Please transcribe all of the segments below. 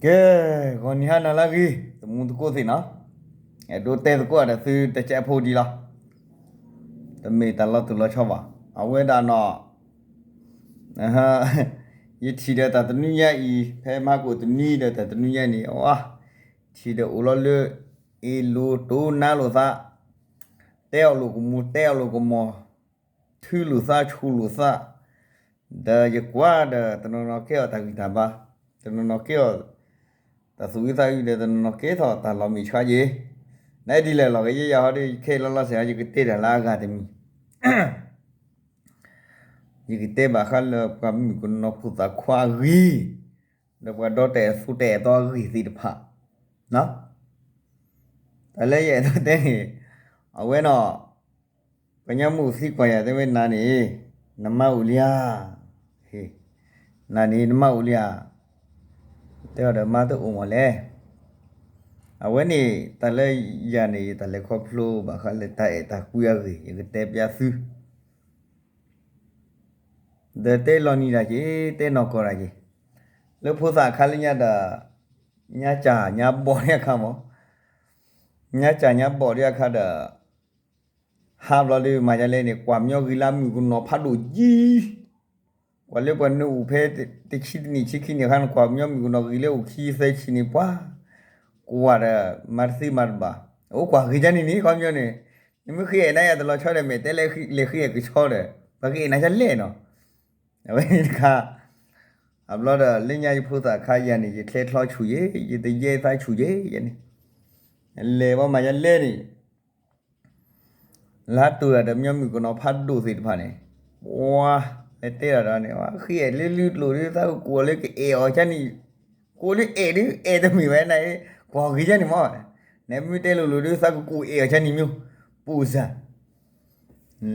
ကဲ, ဂီၤနံၤဟါနၤလၢအဂ့ၤ သမူသကိးသ့ၣ်နီၤ, အဲၣ်ဒိးတဲသကိးဒီးသုတကဲးဖိဒံးလီၤ. တမ့ၢ်တၢ်လီၤတူာ်လီၤဆီဘၣ်. အဝဲဒၣ်နီၤ, ယထံၣ်ဒီးတၢ်တနွံညါအံၤ ဖဲမဟါကိၣ်တနွံဒီးတၢ်တနွံညါန့ၣ် အဝဲ ထံၣ်ဒီးအိၣ်လီၤလၢ အ့ၣ်လိာ်တိၢ်နါလိာ်သး, တဲအီၤလိာ်ကမူၤ တဲအီၤလိာ်ကမီၤ, ထုလိာ်သး ဆူၣ်လိာ်သး, ဒီးယကွၢ်ဒီး တနီၤနီၤကဲအီၤတၢ်ဂံၢ်တၢ်ဘါ, တနီၤနီၤကဲအီၤ တၢ်သူၣ်အုးသးအုးဒီး တနီၤနီၤကဲထီၣ်တၢ်လီၤမ့ၢ်ဆှးယ့ၣ်, နဒ်လဲၣ်လီၤကယဲၢ်ယၤဟီဒီး ခဲအံၤလီၤလီၤဆဲး ယကတဲတၢ်လၢအဂၤတမံၤ, ယကတဲဘၣ်ဃးလၢပှၤမုၣ်ကနီၤဖိသၣ်ခွါအဂ့ၢ်, ဒီးပှၤဒီတအဲၣ်သူတအဲၣ်တီအဂ့ၢ်သ့ၣ်တဖၣ်, တၢ်လၢယအဲၣ်ဒိးတဲန့ၣ်, အဝဲနီၤ, ပှၤကညီမုၣ်သံကွၢ်ယၤ တဲဝဲနၤန့ၣ်, နမါအိၣ်လံဧါ, နၤန့ၣ် နမါအိၣ်လံဧါ, တဲအီၤဒီး မါတအိၣ်မးလဲၣ်. အဝဲန့ၣ် တၢ်လၢယၤန့ၣ် ယတၢ်လဲၤခီဖျိဘၣ်ဃးလၢတၢ်အဲၣ်တၢ်ကွံအဂ့ၢ် ယကတဲပျးသု ဒီးတဲလီၤနံၤတၢ်က့ၤ တဲနီၢ်ကီၢ်တၢ်က့ၤ, လၢဖိသၣ်အခါလၢညါဒီး, ညါစၢ်ညါဘီၣ်ဒံးအခါမး, ညါစၢ်ညါဘီၣ်ဒံးအခါဒီး, ဟးဘျီဒီးမၤဒ်လဲၣ်န့ၣ် ကွၢ်မညီဂ့ၤလၢမုၣ်ကနီၤဖးဒိၣ်ယံၤ, ကွၢ်လၢပှၤနၢၤအိၣ်ဖဲတဆံတနံၣ်ဆံခံနံၣ်အခါန့ၣ် ကွၢ်မညီမုၣ်ကနီၤဂ့ၤလၢအိၣ်ခံသၢဆံန့ၣ် ပှၤ ကွၢ်ဒီး မၤတသ့မၤတဘၣ်, အိၣ်ကွၢ်ဂ့ၤဒ်န့ၣ်န့ၣ် ခီပညီန့ၣ်, နမ့ၢ်ဃ့အဲၣ်နၤယၤတလီၤဆီဒီး မ့ၢ်တဲလဲၤဃ့အဲၣ်ကဆီဒီး ပှၤကအဲၣ်နၤဒ်လဲၣ်နီၤ, အဝဲန့ၣ်တခါ, အဘျီဒီးလၢညါယဖိသၣ်ခါယၤန့ၣ် ယချဲချီဆူၣ်ယ့ၣ် ယတယဲသးဆူၣ်ယ့ၣ်ယဲန့ၣ်, လဲၤဘၣ်မၤယလဲၣ်န့ၣ် လၢတိၢ်တၢ်ဒီးမညီမုၣ်ကနီၤဖးဒိၣ်သ့ၣ်တဖၣ်န့ၣ်, ပှၤ လဲၤတဲတၢ်ဒီးန့ၣ် ဃ့အဲၣ်လၢလုၢ်ကျိၤဒီး သးကကိးလၢကအဲၣ်အီၤကန့ၣ်, ကိးလၢအဲၣ်ဒုး အဲၣ်တမ့ၢ်ဝဲန့ၣ်, ကွၢ်ဂ့ၤကန့ၣ်မး, နမ့ၢ်တဲလိၤလိၤဒီး သးကကိးအဲၣ်အီၤကန့ၣ်မ့ၢ်, ပူစၢ်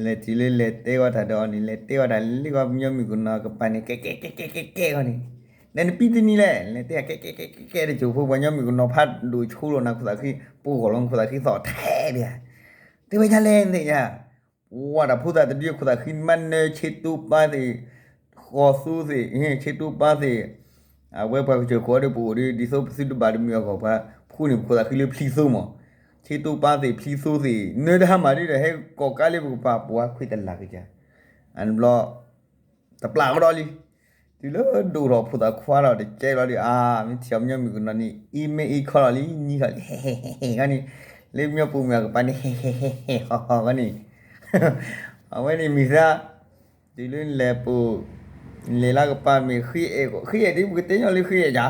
လဲၤတုၤလၢလဲၤတဲဝဲတၢ်ဒီးအီၤန့ၣ် လဲၤတဲဝဲတၢ်လၢကီၢ်ပညီမုၣ်ကနီၤကပၤန့ၣ် ကဲကဲကဲကဲကဲကဲဂီၢ်န့ၣ်, နနပံတနံၤလဲၣ် လဲၤတဲကဲကဲကဲကဲကဲတစိၢ်ဖိ ပှၤညီမုၣ်ကနီၤဖးဒိၣ်ဆိလိာ်နၤခိၣ်သးဃံ ပူဂီၢ်လီၤနခိၣ်သးဃံသီၣ်ထဲဒံးဧါ, တဲဝဲဒ်လဲၣ်သ့ၣ်ညါ, ပှၤတၢ်ဖိသၣ်တဒုခိၣ်သးဃံမးနၢဆ့တူပၢ်သ့ၣ်, ဃီၤသူသ့ၣ်, ဆ့တူပၢ်သ့ၣ်, အဝဲပှၤကစၢၢ်ခိၣ်အံၤဒီးပအိၣ်ဒီး ဒ်သိးပသုတဘၣ်တမုာ်အဂီၢ် ပှၤဖှူန့ၢ်ပခိၣ်သးဃံလၢဖျံသိမး, ဆ့တူပၢ်သ့ၣ်ဖျံသိသ့ၣ် နၢတဟါမးဒ်ဒီး ဟဲကိးကါလၢပကပၤပှၤခွံတလၢ်ကစၢ်, အန့ၣ်ဘျီ တပျၢ်ကဒီးလံ, တုၤလၢဒိၣ်ထီၣ်ဖိသၣ်ခွါဒီးတကဲလီၤဒီး အါ မ့ၢ်ထံၣ်အီၤပညီမုၣ်ကနီၤန့ၣ် အံၤမ့ၢ်အံၤခီလီၤလံ နံၤခီလံ ဟဲဟဲဟဲဟဲခီန့ၣ်, လၢပညီပူၤမုၣ်အကပၤန့ၣ် ဟဲဟဲဟဲဟဲဟီဟီခီန့ၣ်, အဝဲန့ၣ်မံၤသၣ်, တုၤလၢနလဲၤပူၤ, နလဲၤလၢကပၤမ့ၢ်ဃ့အဲၣ်, ဃ့အဲၣ်ဒ်ပကတဲညီလၢဃ့အဲၣ်ယါ,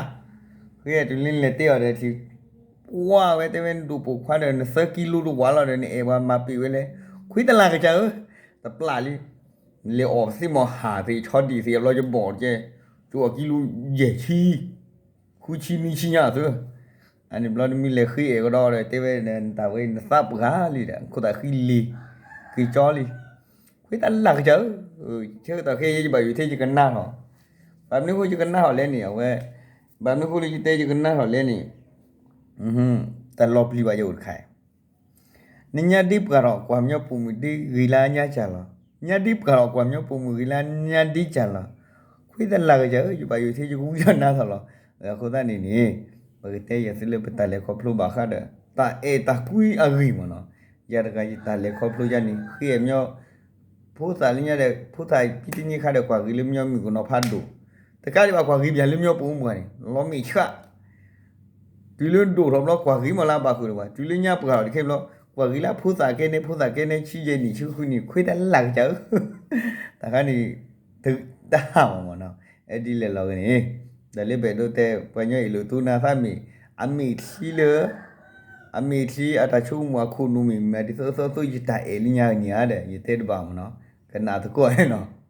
ဃ့အဲၣ်တုၤလၢနလဲၤတဲအီၤဒီးထံၣ်, ပှၤဝဲတဲဝဲနဒိၣ်ပိာ်ခွါဒီး နသၢကံလိတဝာ်လီၤဒီး နအဲၣ်ပှၤမၤပံာ်ဝဲလဲၣ်, ခွံတလၢ်ကစၢ်ဧၢ, တပျၢ်လံ နလဲၤအီၣ်သ့ၣ်မီၢ်ဟၣ်သ့ၣ် ဆီဒံၣ်သ့ၣ် အဘျီယဘီၣ်ကဲ, ကၠိအီၣ်ကံလိယဲၢ်ဆံ, ဃုဆံနွံဆံညါအသိး, အန့ၣ်ဘျီနမ့ၢ်လဲၤဃ့အဲၣ်ကဒီးဒီး တဲဝဲနတၢ်ဝဲ နသးပှၢ်လံဒီး ခိၣ်သးဃံလံၤ, က့ၤကၠီလံ, ခွံတလၢ်ကစၢ်ဧၢ, ဆၢကတီၢ်ခဲအံၤယဘၣ်ယိၣ်ထဲယကနၣ်ထီၣ်, ဘၣ်မနုၤဃိယကနၣ်ထီၣ်လဲၣ်န့ၣ် အဝဲ, ဘၣ်မနုၤဃိလၢယတဲယကနၣ်ထီၣ်လဲၣ်န့ၣ်, တၢ်လီၤပျံၤဘၣ်ယအိၣ်တခါ နညါဒ့ပှၢ်ထီၣ်ကွၢ်မညီပိာ်မုၣ်ဒ့ဂ့ၤလၢညါစၢ်လီၤ, ညါဒ့ပှၢ်ထီၣ်ကွၢ်မညီပိာ်မုၣ်ဂ့ၤလၢညါဒ့စၢ်လီၤ, ခွံတလၢ်ကစၢ်ဧၢ, ယဘၣ်ယိၣ်ထဲယကဝံအီၤနါထီၣ်လီၤ, အဃိသတးန့ၣ်န့ၣ်, ပကတဲယၤသုလၢပတၢ်လဲၤခီဖျိဘၣ်ဃးဒီး တၢ်အဲၣ်တၢ်ကွံအဂ့ၢ်မ့ၢ်နီၤ, ယၤတဂၤယတၢ်လဲၤခီဖျိယါန့ၣ် ဃ့အဲၣ်မညီ ဖိသၣ်လၢညါဒီး ဖိသၣ်ဖံတနံၣ်ခါဒီးကွၢ်ဂ့ၤလၢမညီမုၣ်ကနီၤဖးဒိၣ်, တကးဒံးဘၣ်ကွၢ်ဂ့ၤဘၣ်လၢမညီပိာ်မုၣ်ပှၢ်န့ၣ် လီၤမ့ၢ်ဆှး တုၤလၢဒိၣ်ထီၣ်ဘျီ ကွၢ်ဂ့ၤမ့ၢ်လၢအဘၣ်ဃုာ်တဘၣ်, တုၤလၢညါပှၢ်ထီၣ်တကဲဘျီ, ကွၢ်ဂ့ၤလၢဖိသၣ်ကဲန့ၣ် ဖိသၣ်ကဲန့ၣ် ဆံယဲၢ်နံၣ် ဆံဃုနံၣ် ခွံတလၢ်ကစၢ်ဧၢ, တၢ်ခါန့ၣ် တဟါမ့ၢ်မ့ၢ်နီၤ, အဲဒ်လဲၣ်လီၤဂ့ၤန့ၣ်, ဒီးလၢပအဲၣ်ဒိးတဲ ပှၤညီအ့ၣ်လိာ်တိၢ်နါသးမ့ၢ် အမ့ၢ်ချံလၢ အမ့ၢ်ချံအတၢ်ဆိကမိၣ်အခိၣ်နူာ်မ့ၢ်မ့ၢ် ဒ်သိးသိးသိးယတၢ်အဲၣ်လၢညါဂ့ၤန့ၣ်ဧါဒီး ယတဲတဘၣ်မ့ၢ်နီၤ, ကနၣ်သကိးနီၤ